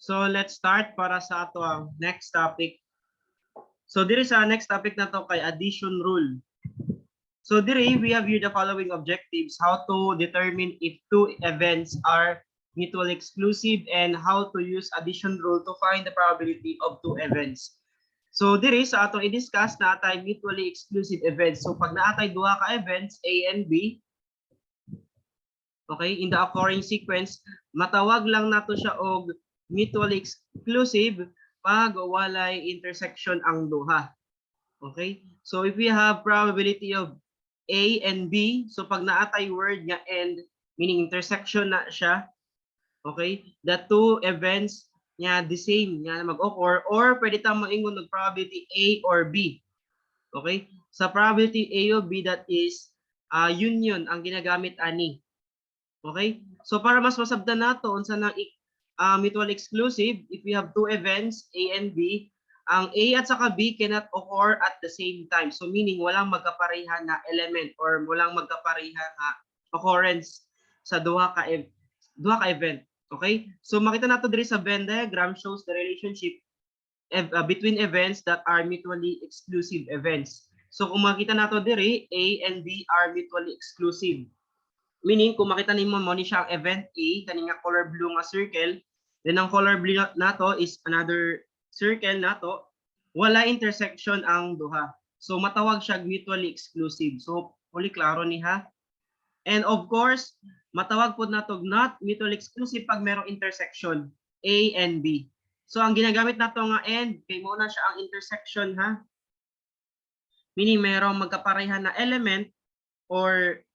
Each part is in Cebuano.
So let's start para sa ato ang next topic. So diri sa next topic nato kay addition rule. So diri we have here the following objectives: how to determine if two events are mutually exclusive and how to use addition rule to find the probability of two events. So diri sa atong i-discuss, naa tay mutually exclusive events. So pag naa tay duha ka events A and B, okay, in the occurring sequence, matawag lang nato siya og mutually exclusive pag walay intersection ang duha. Okay? So if we have probability of A and B, so pag naa tay word nga "and", meaning intersection na siya, okay? The two events nga the same nga mag-occur or pwede ta moingon og probability A or B. Okay? Sa probability A or B, that is union ang ginagamit ani. Okay? So para mas masabtan nato unsa nang mutually exclusive, if we have two events, A and B, ang A at saka B cannot occur at the same time. So meaning walang magkapareha na element or walang magkapareha nga occurrence sa duha ka event. Okay? So makita nato diri sa Venn diagram shows the relationship between events that are mutually exclusive events. So kung makita nato diri, A and B are mutually exclusive. Meaning, kung makita nimo mo ni siya ang event A, kani nga color blue nga circle, then ang color blue nato is another circle nato, wala intersection ang duha. So matawag siya mutually exclusive. So fully klaro ni ha. And of course, matawag pod nato not mutually exclusive pag merong intersection A and B. So ang ginagamit nato nga "and" kay mo na siya ang intersection ha. Meaning merong magkapareha na element or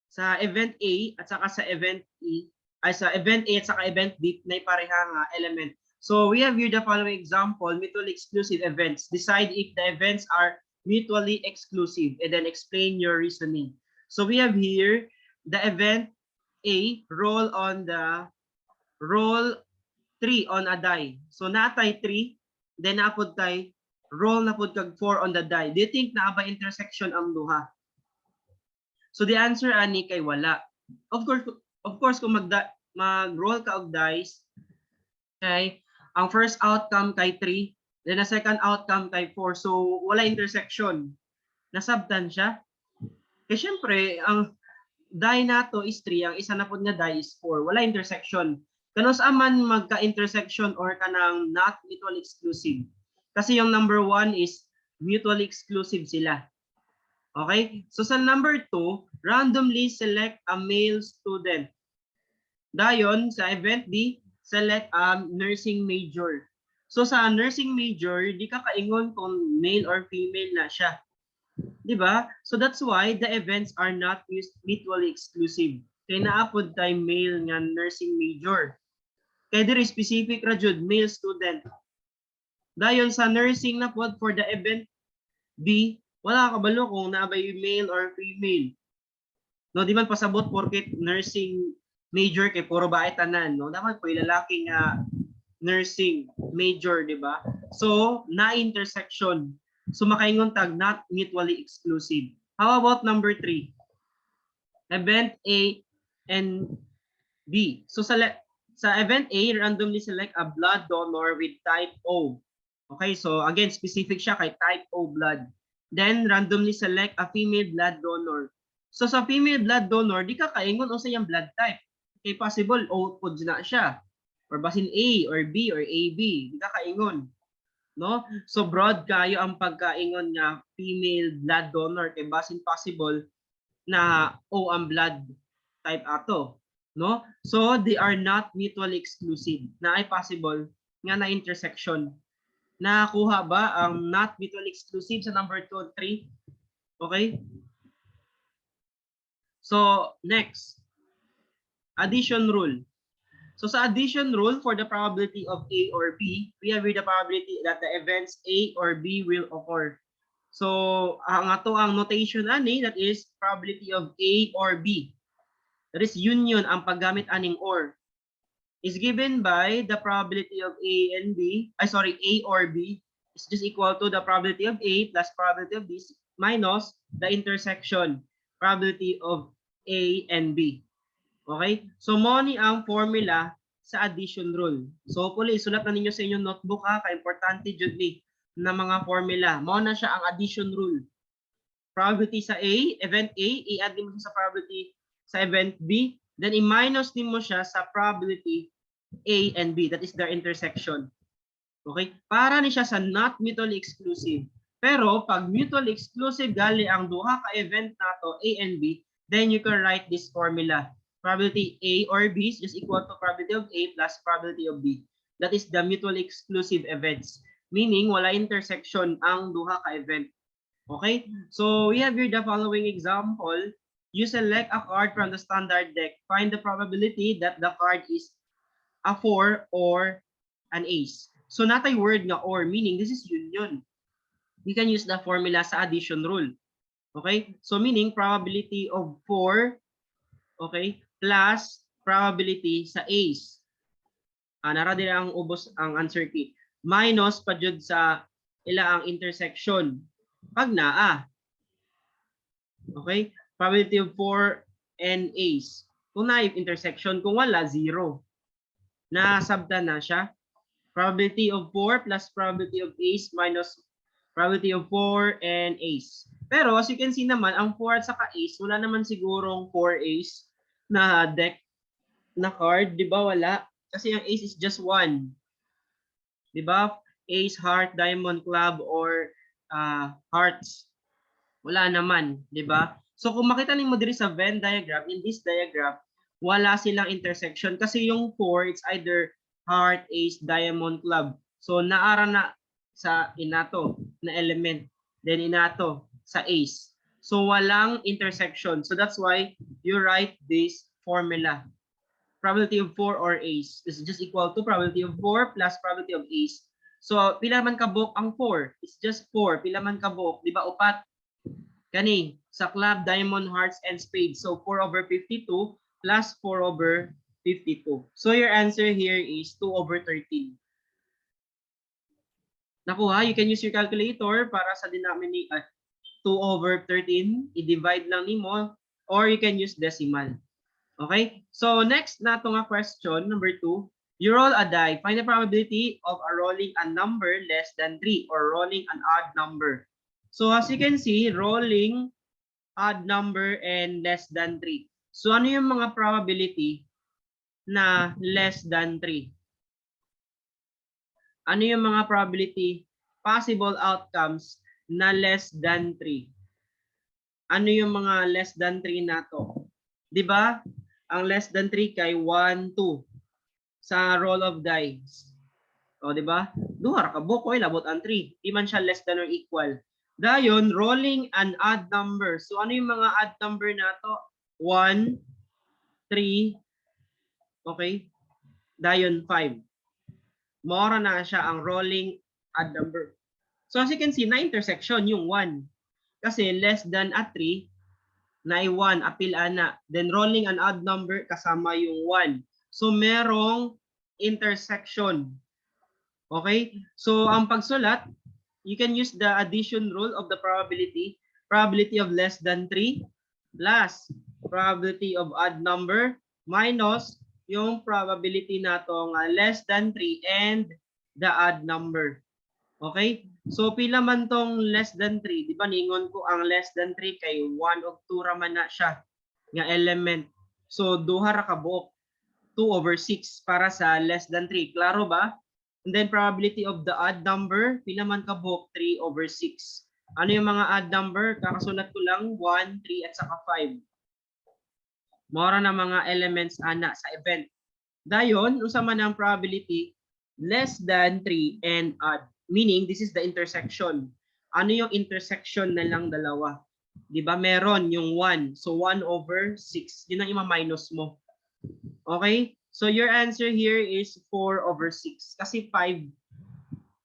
sa event A at saka sa event E ay sa event A at saka event B na pareha nga element. So we have here the following example, mutually exclusive events. Decide if the events are mutually exclusive and then explain your reasoning. So we have here the event A, roll 3 on a die. So naa tay 3, then naa pod tay roll na pod kag 4 on the die. Do you think naa ba intersection ang duha? So the answer ani kay wala. Of course kung mag-roll ka og dice, okay, ang first outcome kay 3, then the second outcome kay 4. So wala intersection. Nasabtan siya. Kay syempre, ang die nato is 3, ang isa na pod nga die is 4. Wala intersection. Kanus-a man magka-intersection or kanang not mutually exclusive? Kasi yung number 1 is mutually exclusive sila. Okay? So sa number 2, randomly select a male student. Dayon, sa event B, select a nursing major. So sa nursing major, di ka kaingon kung male or female na siya. Di ba? So that's why the events are not mutually exclusive. Kay naa pod tay male nga nursing major. Kay diri specific ra jud, male student. Dayon sa nursing na pod for the event B, wala ka kabalo kung naa bay male or female. No, di man pasabot porket nursing major kay puro bae tanan, no? Dapat po lalaki nga nursing major, di ba? So, na intersection. So makaingon tag not mutually exclusive. How about number three? Event A and B. So sa event A, randomly select a blood donor with type O. Okay, so again, specific siya kay type O blood. Then randomly select a female blood donor. So sa female blood donor, di ka kaingon unsa iyang blood type. Kay possible O pod na siya. Or basin A or B or AB, di ka kaingon. No? So broad kayo ang pagkaingon nga female blood donor kay basin possible na O ang blood type ato, no? So they are not mutually exclusive. Naay possible nga na intersection. Nakakuha ba ang not mutually exclusive sa number 2 at 3? Okay? So, next. Addition rule. So sa addition rule, for the probability of A or B, we have here the probability that the events A or B will occur. So, ang ato ang notation ani, that is probability of A or B. That is union ang paggamit aning "or" is given by the probability of A and B, ay sorry, A or B is just equal to the probability of A plus probability of B minus the intersection probability of A and B. Okay? So mo ni ang formula sa Sa addition rule. So hopefully isulat na ninyo sa inyong notebook ha, kay importante jud ni na mga formula. Mao na siya ang addition rule. Probability sa A, event A, i-add nimo siya sa probability sa event B, then i-minus nimo siya sa probability A and B. That is their intersection. Okay? Para ni siya sa not mutually exclusive. Pero pag mutually exclusive gali ang duha ka event nato, A and B, then you can write this formula. Probability A or B is just equal to probability of A plus probability of B. That is the mutually exclusive events. Meaning, wala intersection ang duha ka event. Okay? So, we have here the following example. You select a card from the standard deck. Find the probability that the card is a 4 or an ace. So, naa tay word nga "or," meaning this is union. You can use the formula sa addition rule. Okay? So, meaning probability of 4, okay, plus probability sa ace. Nara din ang ubos ang answer key. Minus pa jud sa ila ang intersection. Pag naa. Okay? Probability of 4 and ace. Kung naa intersection, kung wala, 0. Nasabtan na siya. Probability of 4 plus probability of ace minus probability of 4 and ace. Pero as you can see naman, ang 4 at saka ace, wala naman sigurong 4 ace na deck na card, di ba? Wala. Kasi ang ace is just 1. Di ba? Ace, heart, diamond, club, or hearts. Wala naman, di ba? So kung makita nimo diri sa Venn diagram, in this diagram, wala silang intersection kasi yung 4, it's either heart, ace, diamond, club. So naara na sa inato na element, then inato sa ace. So walang intersection. So that's why you write this formula. Probability of 4 or ace is just equal to probability of 4 plus probability of ace. So pila man kabuok ang 4? It's just 4. Pila man kabuok? Di ba upat? Kani sa club, diamond, hearts, and spades. So 4 over 52 plus 4 over 52. So your answer here is 2 over 13. Nakuha, you can use your calculator para sa denominator, 2 over 13, i-divide lang nimo or you can use decimal. Okay? So next na to nga question, number 2, you roll a die. Find the probability of a rolling a number less than 3 or rolling an odd number. So as you can see, rolling odd number and less than 3. So ano yung mga probability na less than 3? Ano yung mga probability possible outcomes na less than 3? Ano yung mga less than 3 nato? 'Di ba? Ang less than 3 kay 1, 2 sa roll of dice. O, 'di ba? Duha ra ka buok, oy, labot ang 3. Di man siya less than or equal. Dayon, rolling an odd number. So ano yung mga odd number nato? 1, 3, okay? Dayon 5. Mora na siya ang rolling odd number. So as you can see, na intersection yung 1. Kasi less than a 3, na 1, apil ana. Then rolling an odd number kasama yung 1. So merong intersection. Okay? So ang pagsulat, you can use the addition rule of the probability. Probability of less than 3 plus probability of odd number minus yung probability nato nga less than 3 and the odd number. Okay? So pila man tong less than 3? Di ba ningon ko ang less than 3 kay 1 og 2 ra man na siya nga element. So duha ra ka buok. 2 over 6 para sa less than 3. Klaro ba? And then probability of the odd number, pila man ka buok? 3 over 6. Ano yung mga odd number? Kakasulat ko lang 1, 3 at saka 5. Mora na mga elements ana sa event. Dayon, unsa man ang probability less than 3 and odd? Meaning, this is the intersection. Ano yung intersection na lang dalawa? 'Di ba? Meron yung 1. So 1 over 6. Yun ang ima-minus mo. Okay? So your answer here is 4 over 6. Kasi 5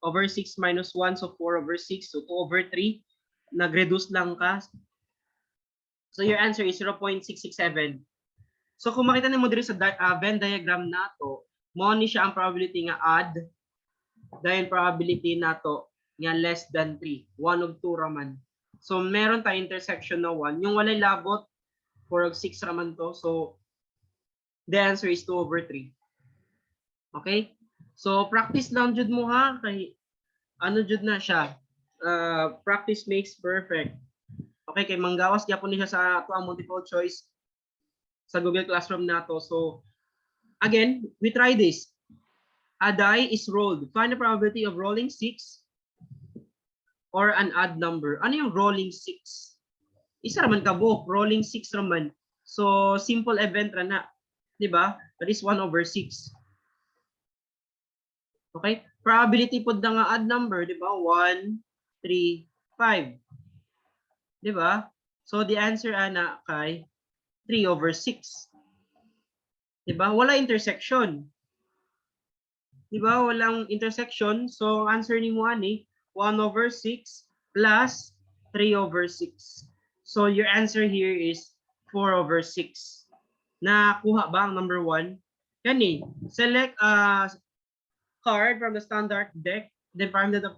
over 6 minus 1, so 4 over 6. So 2 over 3. Nag-reduce lang ka. So your answer is 0.667. So kung makita nimo diri sa Venn diagram nato, mao ni siya ang probability nga odd dahil probability nato nga less than 3. 1 of 2 raman. So meron tayong intersection na 1. Yung walay labot, 4 of 6 raman to. So the answer is 2 over 3. Okay? So practice lang jud mo ha, kay ano jud na siya. Practice makes perfect. Okay, kay manggawas gyapon ni siya sa ato ang multiple choice sa Google Classroom nato. So again, we try this. A die is rolled. Find the probability of rolling 6 or an odd number. Ano yung rolling 6? Isa raman ka buok, rolling 6 raman. So simple event ra na, 'di ba? That is 1 over 6. Okay? Probability pod na nga odd number, 'di ba? 1, 3, 5. 'Di ba? So the answer ana kay 3 over 6. 'Di ba? Wala intersection. 'Di ba? Walang intersection. So ang answer nimo ani 1 over 6 plus 3 over 6. So your answer here is 4 over 6. Nakuha ba ang number 1? Kani, select a card from the standard deck, then find the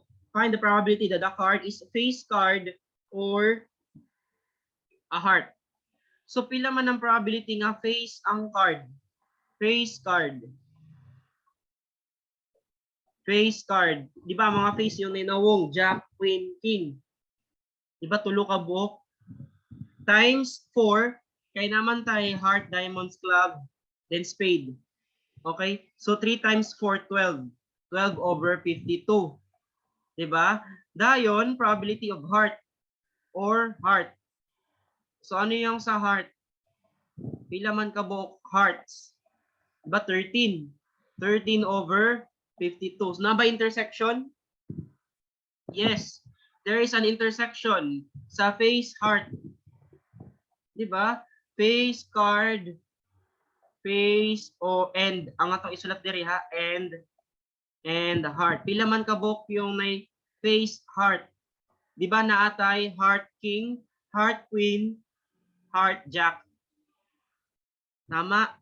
probability that the card is face card or a heart. So pila man ang probability nga face ang card? Face card. Face card. Di ba mga face yung ninawong jack, queen, king? Di ba tulo ka buok? Times 4, kay naman tay heart, diamonds, club, then spade. Okay? So 3 times 4, 12. 12 over 52. Di ba? Dayon, probability of heart or heart. So ano yung sa heart? Pila man ka buok hearts? Diba 13? 13 over 52. So, naa ba intersection? Yes. There is an intersection sa face heart. Di ba? Face card, face o and ang atong isulat diri ha, and heart. Pila man kabuok yung may face heart? Di ba naatay heart king, heart queen, heart jack? Tama?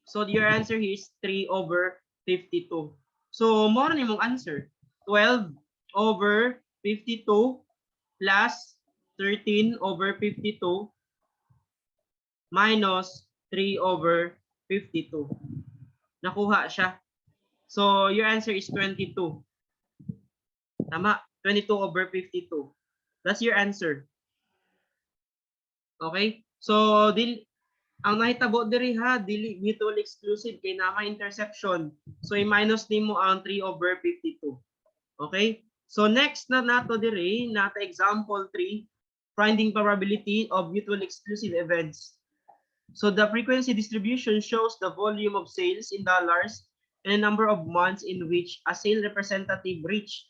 So your answer here is 3 over 52. So mao na nimong answer. 12 over 52 plus 13 over 52 minus 3 over 52. Nakuha siya. So your answer is 22. Tama, 22 over 52. That's your answer. Okay? So dil ang nahitabo diri ha, dili mutually exclusive kay naa may intersection. So i-minus nimo ang 3 over 52. Okay? So next na nato diri, nata example 3, finding probability of mutually exclusive events. So the frequency distribution shows the volume of sales in dollars and the number of months in which a sale representative reached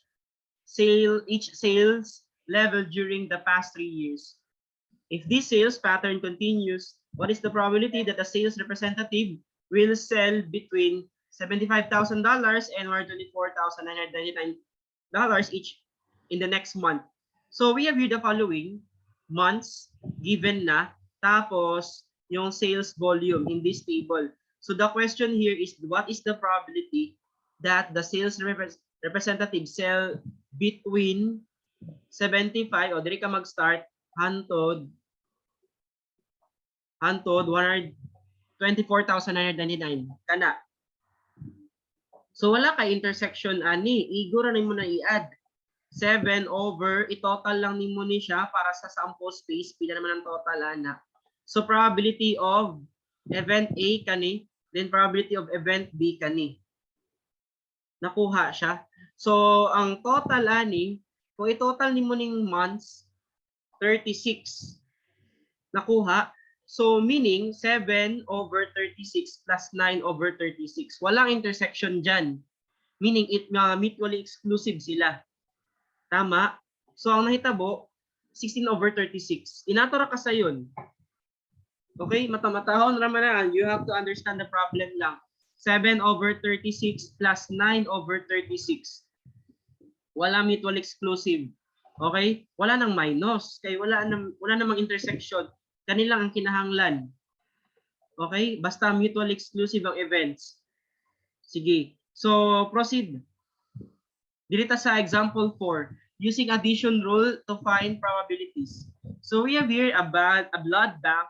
sale each sales level during the past 3 years. If this sales pattern continues, what is the probability that a sales representative will sell between $75,000 and $124,999 each in the next month? So we have here the following months given na, tapos yung sales volume in this table. So the question here is, what is the probability that the sales representative sell between 75 o diri ka mag-start hantod 124,999 kana? So wala kay intersection ani, igo ra nimo na i-add 7 over, i-total lang nimo ni siya para sa sample space, pila naman ang total ana? So probability of event A kani, then probability of event B kani. Nakuha siya. So ang total ani, kung i-total nimo ning months, 36. Nakuha. So meaning 7 over 36 plus 9 over 36. Walang intersection dyan. Meaning it mutually exclusive sila. Tama? So ang nahitabo, 16 over 36. Inato ra ka sayon. Okay, matamatahon ra man na. You have to understand the problem lang. 7 over 36 plus 9 over 36. Wala mutual exclusive. Okay? Wala nang minus. Kay wala namang intersection. Kanilang ang kinahanglan. Okay? Basta mutual exclusive ang events. Sige. So, proceed. Dili ta sa example 4, using addition rule to find probabilities. So we have here a blood bank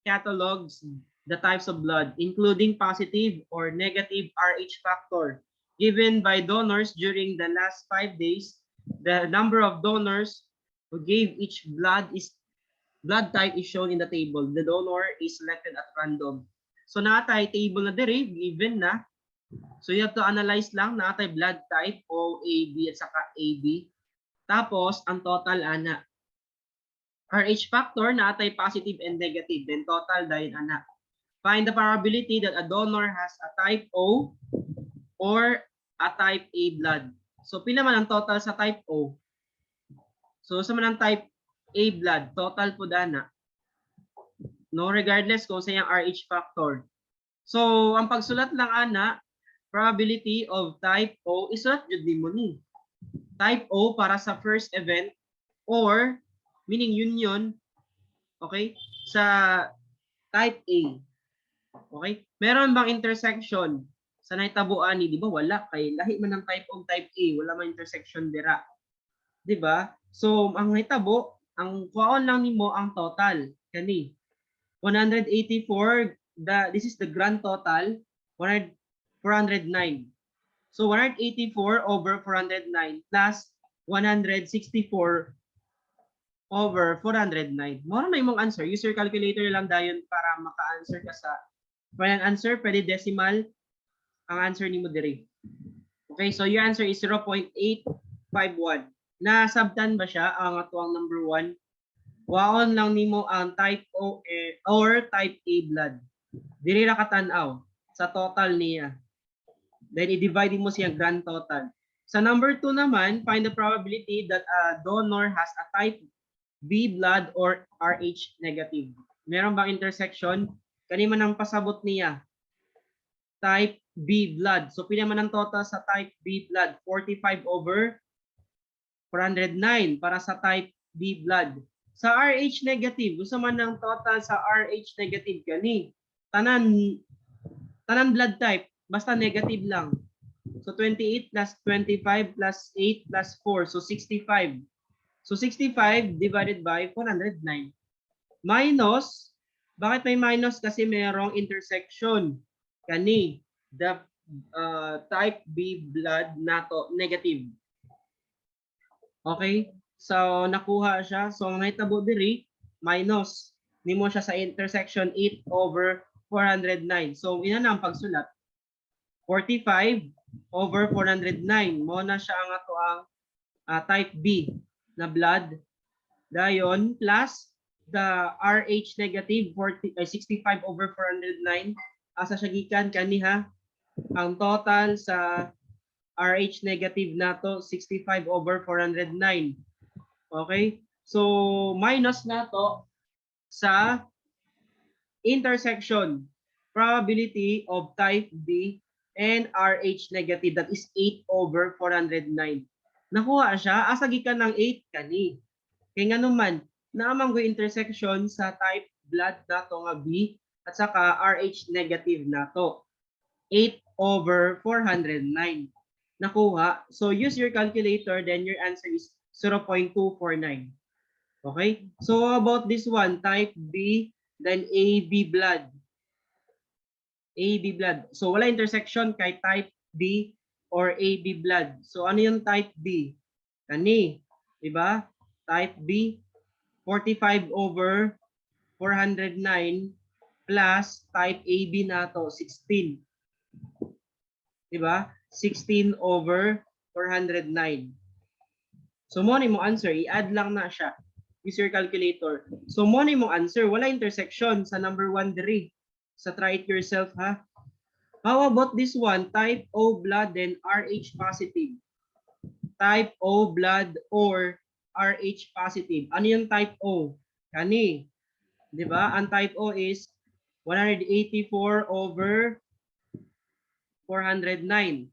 catalogs The types of blood, including positive or negative RH factor, given by donors during the last 5 days. The number of donors who gave each blood type is shown in the table. The donor is selected at random. So naa tay table na diri, given na. So you have to analyze lang, naa tay blood type O, A, B at saka AB. Tapos ang total ana. RH factor, naa tay positive and negative, then total dayon ana. Find the probability that a donor has a type O or a type A blood. So pila man ang total sa type O? So unsa man ang type A blood, total pud ana. No, regardless kung unsa iyang RH factor. So ang pagsulat lang ana, probability of type O, isulat jud nimo ni. Type O para sa first event or meaning union, okay, sa type A. Okay? Meron bang intersection sa nahitabuan ni, di ba? Wala, kay lahi man ang type O, type A, wala man intersection dira. Di ba? So ang nahitabo, ang kuhaon lang nimo ang total kani. 184, the this is the grand total, 100 409. So 184 over 409 plus 164 over 409. Mao na imong answer. Use your calculator lang dayon para maka-answer ka sa final answer. Pwede decimal ang answer nimo diri. Okay, so your answer is 0.851. Nasabtan ba siya ang atuang number 1? Kuhaon lang nimo ang type O eh, or type A blood. Diri ra ka tan-aw sa total niya. Then i-divide mo siya grand total. Sa number 2 naman, find the probability that a donor has a type B blood or RH negative. Meron bang intersection? Kani man ang pasabot niya. Type B blood. So pila man ang total sa type B blood? 45 over 409 para sa type B blood. Sa RH negative, unsa man ang total sa RH negative kani? Tanan tanan blood type, basta negative lang. So 28 plus 25 plus 8 plus 4, so 65. So 65 divided by 409. Minus, bakit may minus? Kasi merong intersection. Kani, the type B blood nato negative. Okay? So nakuha siya. So ang nahitabo diri, minus nimo siya sa intersection 8 over 409. So ina na ang pagsulat. 45 over 409. Mao na siya ang ato ang type B na blood. Dayon plus the RH negative 40, 65 over 409. Asa siya gikan kani ha? Ang total sa RH negative nato, 65 over 409. Okay? So minus nato sa intersection probability of type B and RH negative, that is 8 over 409. Nakuha siya, asa gikan ng 8 kani? Kay ngano man, naa man goy intersection sa type blood nato nga B at saka RH negative nato. 8 over 409. Nakuha. So use your calculator, then your answer is 0.249. Okay? So how about this one, type B, then AB blood. AB blood. So wala intersection kay type B or AB blood. So ano yung type B? Kani, di ba? Type B, 45 over 409 plus type AB nato, 16. Di ba? 16 over 409. So mao ni mo answer, i-add lang na siya. Use your calculator. So mao ni mo answer, wala intersection sa number 1 diri. Sa try it yourself ha. How about this one? Type O blood, then RH positive. Type O blood or RH positive. Ano yung type O? Kani. 'Di ba? Ang type O is 184 over 409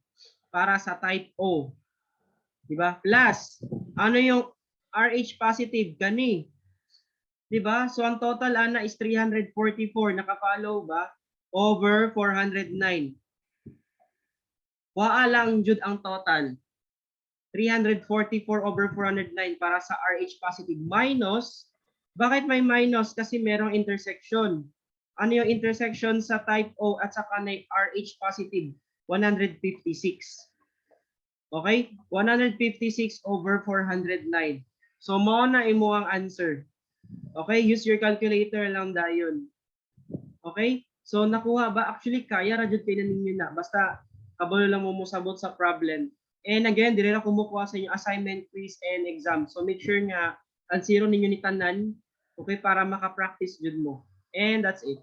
para sa type O. 'Di ba? Plus, ano yung RH positive? Kani. 'Di ba? So ang total ana is 344. Naka-follow ba? Over 409. Waa lang jud ang total. 344 over 409 para sa RH positive minus. Bakit may minus? Kasi merong intersection. Ano yung intersection sa type O at saka na RH positive? 156. Okay? 156 over 409. So mao na imo ang answer. Okay? Use your calculator lang dayon. Okay? So nakuha ba? Actually, kaya ra jud kay na ninyo na. Basta kabalo lang mo mosabot sa problem. And again, dire ra kumukuha sa inyo assignment, quiz, and exam. So make sure nga answeron ninyo ni tanan, okay, para maka-practice jud mo. And that's it.